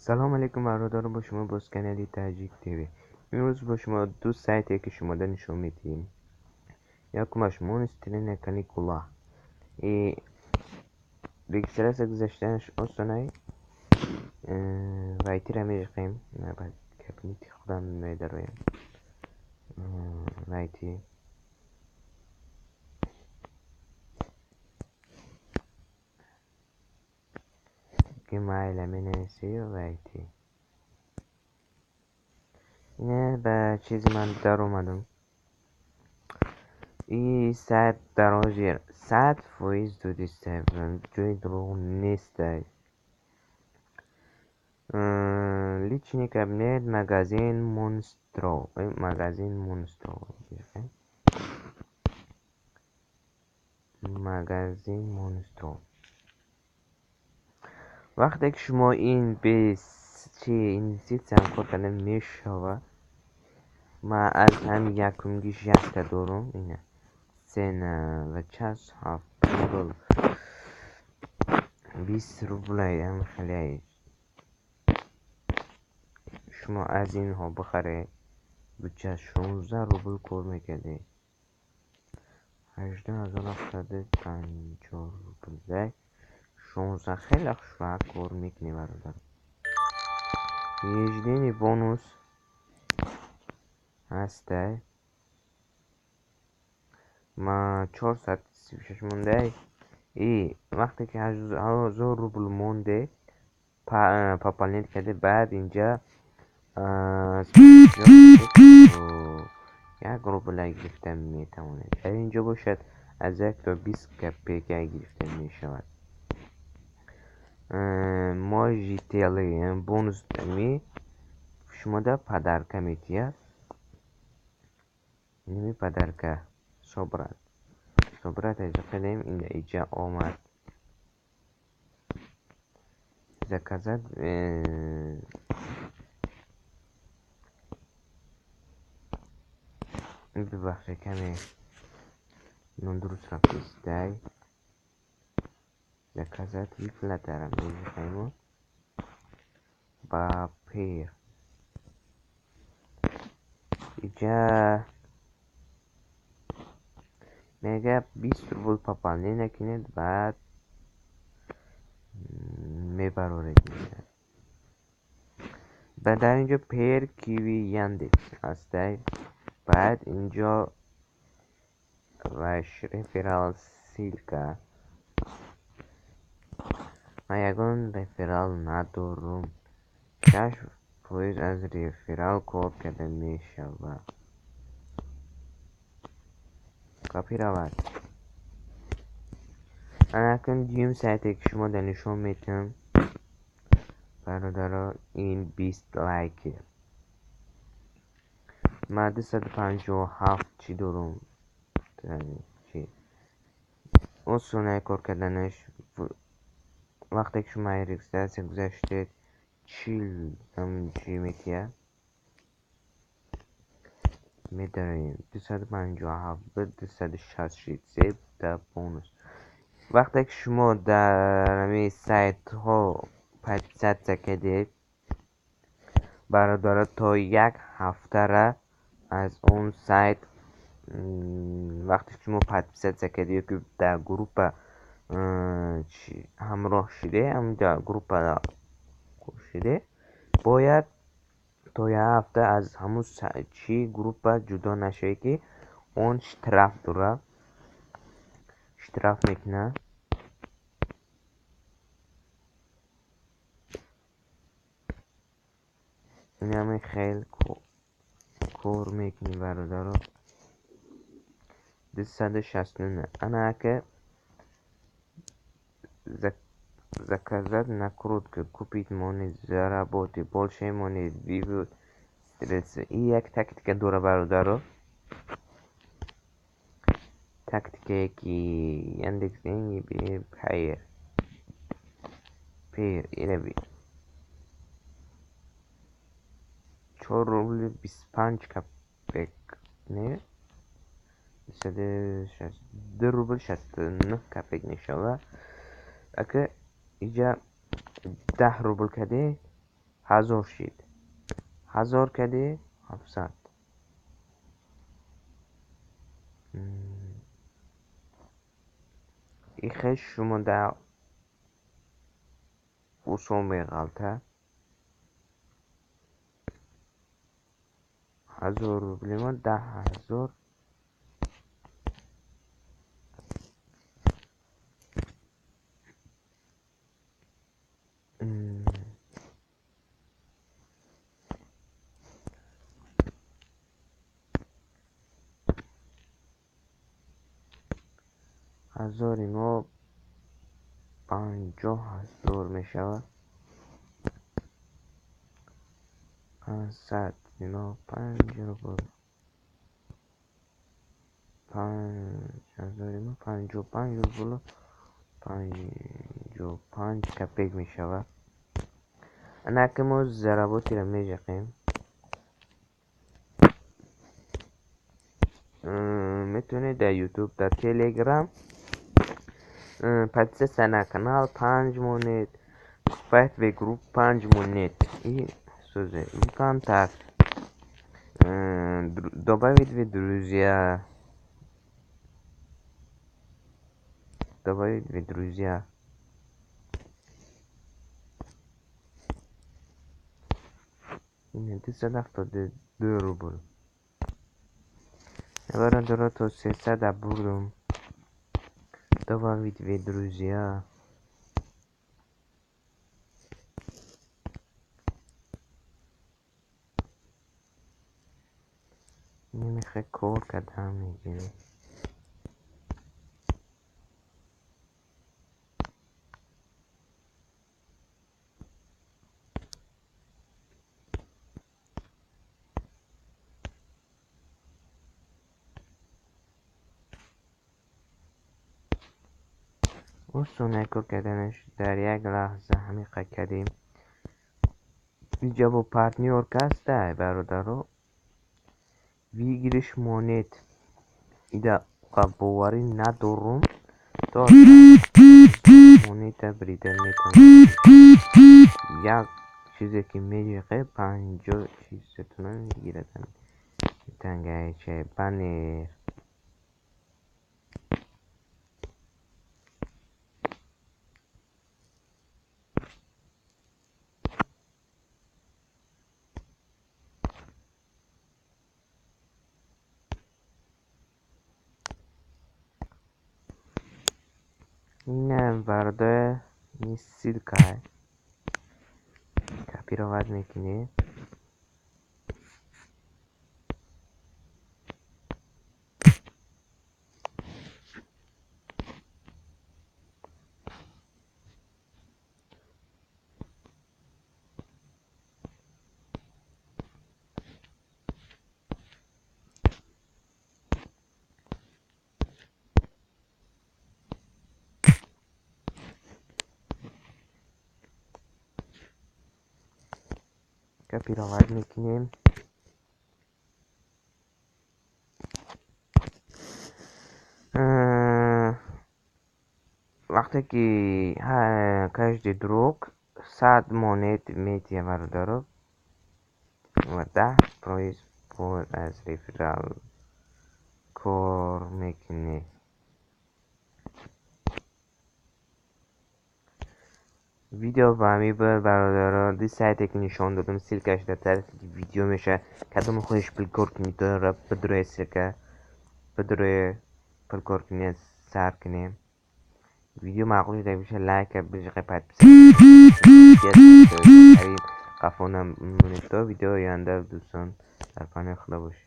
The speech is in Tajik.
Салом алейкум бародарон, бо шумо боз канали Таҷик ТВ. Имрӯз бо шумо ду сайте ки шумода нишон медиҳем. Якумаш Монстрина каникула. И регистрация гузаштанаш осонай. Вайтира меҷиқем. Кабинети худам медароем. Вайти. Gmail менависӣ вайти. Ине ба чизи ман даромадам. И сайт дар ҳозир 100% додиста, ҷои дурӯғ нестай. Личный кабинет, магазин Монстро, магазин Монстро, магазин Монстро. Вақте ки шумо ин чи инвеститсиям кор карда мешава, ман аз ҳамин якумгиш якта дорум. Ина цена ва час ҳафт рубл, 20 рублай ам хеле. Шумо аз инҳо бихаред, буча 16 рубл кор мекардед. 18750 рубл. 16 хеле хушвақт кор мекунӣ бародар. Ежедневный бонус ҳастай. Ма 436 мондай. И вақте ки 1000 рубл монде, пополнить карде, баъд инҷа як рубл гирифта метавонед. Дар инҷо бошад аз 1 то 20 копейка гирифта мешавад. Можете бонус ми шумода подарка метиҳад. Инми подарка собрат. Собрат кардем, ин иҷа омад. Заказать бибахшед, каме нодуруст рафтистай. Заказать выплатара мехоҳем ба пир. Иҷа мега 20 рубл пополнение кунед, баъд мебароред. Баъд дар инҷо пер киви Яндекс ҳастай. Баъд инҷо ваш реферал ссылка. Ман ягон реферал надорум. 6% аз реферал кор карда мешавад. Копировать. Анакун дуюм сайте ки шумо дар нишон метиҳам бародаро, ин 20 лайк. Ман 257 чӣ дорум. Чи осонай кор карданаш. Вақте ки шумо регистрация гузаштед, 40 чӣ метиҳад? Медароем 257 263 та бонус. Вақте ки шумо дар ҳамин сайтҳо подписаться кардед бародаро, то як ҳафтара аз он сайт вақте ки шумо подписаться кардед ё ки дар группа ҳамроҳ шуде, дар группа шуде, бояд то як ҳафта аз ҳамун чи группа ҷудо нашавед, ки он штраф дорад, штраф мекунад. Инаме хел кор мекунӣ бародаро. 269. Ана ака заказать накрутку, купить монет, заработать больше монет, вывод средств. И як тактика дора бародаро. Тактикае ки Яндекс Деньги Пайер. Пейер ира би. 4 рубли 25 копек, не? 2 рубл 69 копек мешавад. Ака иҷа 10 рубл кардед, 1000 шид. 1000 кади 700. Ихе шумо дар осон меғалта. 1000 рубли мо 10,000. 1000 мо 50,000 мешавад. 500 мо 5 рубл. 5000 мо 55 рубл 55 копек мешавад. Анаки мо заработиро межақем. Метавонед дар YouTube, дар Telegram подписаться на канал 5 монет, вступать в группу 5 монет и ВКонтакт, добавить в друзья, добавить в друзья. 272 рубл. Бародаро то 300 бурдум. Добавить в друзья. Немехе кор кардам мегирем. Осон кор карданаш дар як лаҳза ҳамиқа кардем. Инҷа бо партнёр каста бародаро. Выигрыш монет. Ида боварӣ надорум. То монета брида метавонам. Як чизе ки меҷиқе 50 чизатона мегирад. Тангаича баннер. Инам бародаро ин ссылка копировать мекунем. Копировать мекунем. Вақте ки каждый друг 100 монет метия бародаро ва 10% пул аз реферал кор мекунед. Видео ба ҳамин буд бародаро. Ду сайте ки нишон додам ссылкаш дар тарафи видео мешавад. Кадом хоҳиш пулкор кунед дора бидрои ссылка бидрои пулкор кунед сар кунем. Видео маъқул шуда боша лайк бижиқе подписаться қафонам монед. То видеои оянда дӯстон дар паноҳи Худо бошед.